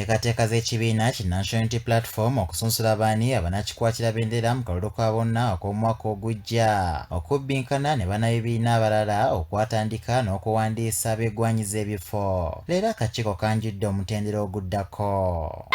Enteekateeka z'ekibiina ki National Unity Platform okusunsula baani abanakikwatira bendera mu kalulu ka bonna ak'omwaka ogujja okubbinkana ne bannabibiina abalala okwatandika n'okuwandiisa abeegwanyiza ebifo, leero akakiiko kanjudde omutendera oguddako.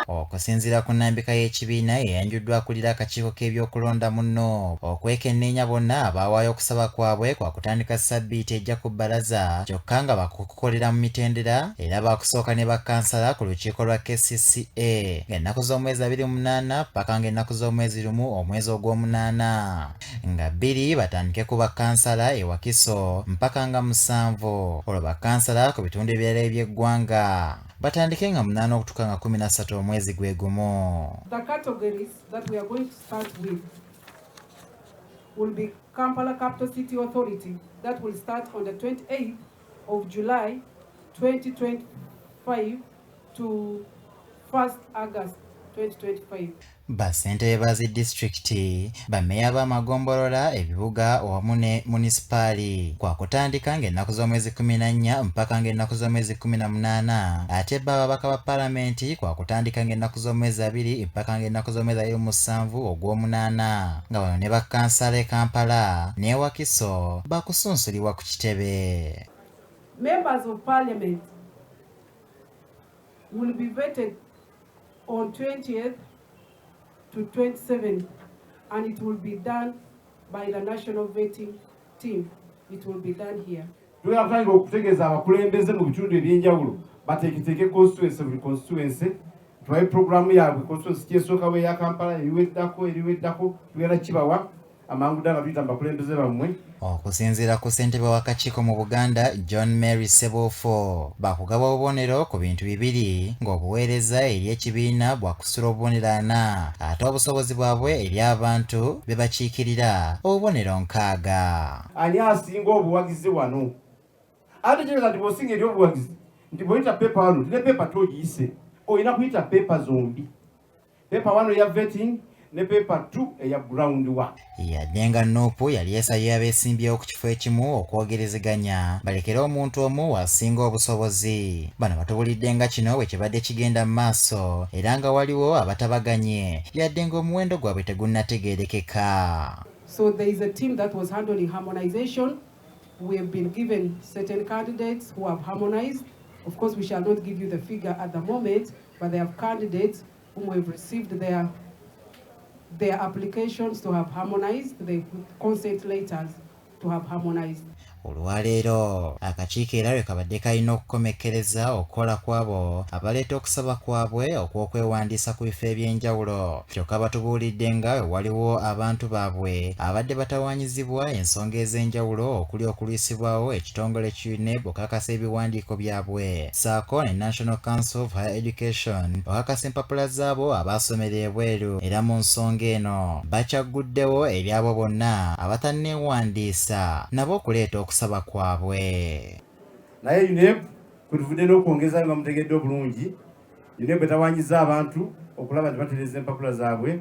Okusinziira ku nnambika y'ekibiina eyanjuddwa akulira akakiiko k'ebyokulonda muno, okwekenneenya bonna abaawaayo okusaba kwabwe kwa kutandika ssabbiiti ejja ku bbalaza, kyokka nga bakukukolera mu mitendera, era baakusooka ne bakkansala ku lukiiko lwa KCCA ng'ennaku z'omwezi 28 paka ng'ennaku z'omwezi 1 omwezi ogw'omunaana, nga 2 batandike ku bakkansala e Wakiso mpaka nga 7 olwo bakkansala ku bitundu ebirala eby'eggwanga batandike nga 8 okutuuka nga 13 omwezi gwe gumu. The categories that we are going to start with will be Kampala Capital City Authority that will start on the 28th of July 2025 to 1st August 2025. Bassentebe ba zi disitulikiti, bammeeya b'amagombolola, ebibuga wamu ne munisipaali kwakutandika ng'ennaku z'omwezi 14 mpaka ng'ennaku z'omwezi 18, ate bo ababaka ba paalamenti kwakutandika ng'ennaku z'omwezi 20 mpaka ng'ennaku z'omwezi 27 ogw'omunaana, nga bano ne bakkansala e Kampala ne Wakiso bakusunsulibwa ku kitebe. Members of Parliament will be vetted on 20th to 27th, and it will be done by the national vetting team. It will be done here. Tugenda kutandika okutegeeza abakulembeze mu bitundu ebyenjawulo bateeketeeke constituency, buli constituency tubawe programu yaabwe, constituency kyesookawo eya Kampala, eriweddako eriweddako tugenda kibawa amangu ddala tuyita mu bakulembeze bammwe. Okusinziira ku ssentebe w'akakiiko mu Buganda, John Mary Ssebuufu, bakugaba obubonero ku bintu bibiri, ng'obuweereza eri ekibiina bwakusula obubonero 40, ate obusobozi bwabwe eri abantu be bakiikirira obubonero 60. Ani asinga obuwagizi wano? Ate kitegeeza nti bw'osinga eri obuwagizi nti bw'oyita paper wano ne paper 2 ogiyise, olina kuyita paper zombi, paper 1 eya vetting ne paper 2 eya ground work. Yadde nga NUP yali esabye abeesimbyewo ku kifo ekimu okwogerezeganya balekere omuntu omu wasinga obusobozi, bano batubulidde nga kino bwe kibadde kigenda mu maaso era nga waliwo abatabaganye, yadde ng'omuwendo gwabwe tegunnategeerekeka. So there is a team that was handling harmonization. We have been given certain candidates who have harmonized. Of course, we shall not give you the figure at the moment, but they have candidates whom we have received their applications to have harmonized, the consent letters to have harmonized. Olwaleero akakiiko era lwe kabadde kalina okukomekkereza okukola kw'abo abaleeta okusaba kwabwe okw'okwewandiisa ku bifo ebyenjawulo, kyokka batubuulidde nga waliwo abantu baabwe abadde batawaanyizibwa ensonga ez'enjawulo, okuli okulwisibwawo ekitongole ki UNEB okakasa ebiwandiiko byabwe, ssaako ne National Council of Higher Education okakasa empapula zaabo abaasomera ebweru. Era mu nsonga eno bakyagguddewo eri abo bonna abatanneewandiisa nabo okuleeta okusaba kwabwe. Naye UNEB kwetuvudde n'okwongeza nga mutegedde obulungi, UNEB etawanyiza abantu okulaba nti batereeza empapula zaabwe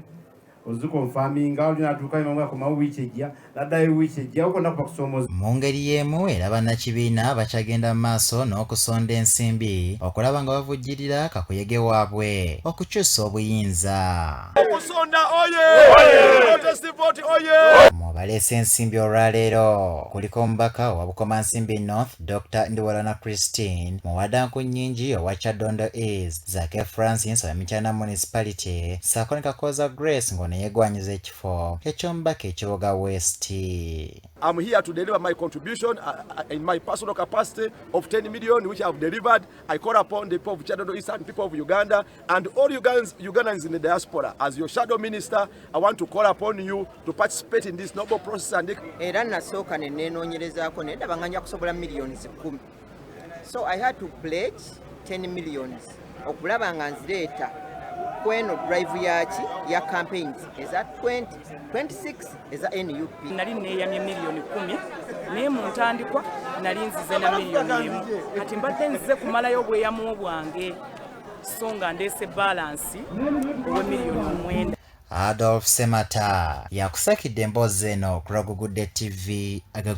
oziconfirminga, oli natuuka akomawo wiiki ejja, naddayo wiiki ejja, okonna kuba kusoomoza. Mu ngeri y'emu era bannakibiina bakyagenda mu maaso n'okusonda ensimbi okulaba nga bavujjirira kakuyege waabwe okukyusa obuyinza. Okusonda oye! Protest vote oye! Mu baleese ensimbi olwaleero kuliko omubaka owa Bukomansimbi North, Dr Ndiwalana Christine, Muwadanku Nnyingi owa Kyadondo East, Zake Francis owa Mityana Municipality, ssaako ne Kakooza Grace ng'ono yeegwanyiza ekifo eky'omubaka ekiboga West. I'm here to deliver my contribution in my personal capacity of 10 million, which I have delivered. I call upon the people of Kyadondo East and people of Uganda and all Ugandans in the diaspora. As your shadow minister, I want to call upon you to participate in this noble process and Era nasooka ne neenoonyerezaako naye ndaba nga nja kusobola miliyoni 10, so I had to pledge 10 millions okulaba nga nzireeta kweno drive yaki ya campaigns eza 2026 eza NUP. Nali neeyamye miliyoni 10, naye mu ntandikwa nali nzize na miliyoni 1. Kati mbadde nzize kumalayo obweyamu bwange, so nga ndeese balance ow'emiliyoni 9. Adolf Semata yakusakidde emboozi eno ku Lwagugudde TV. Agagudde.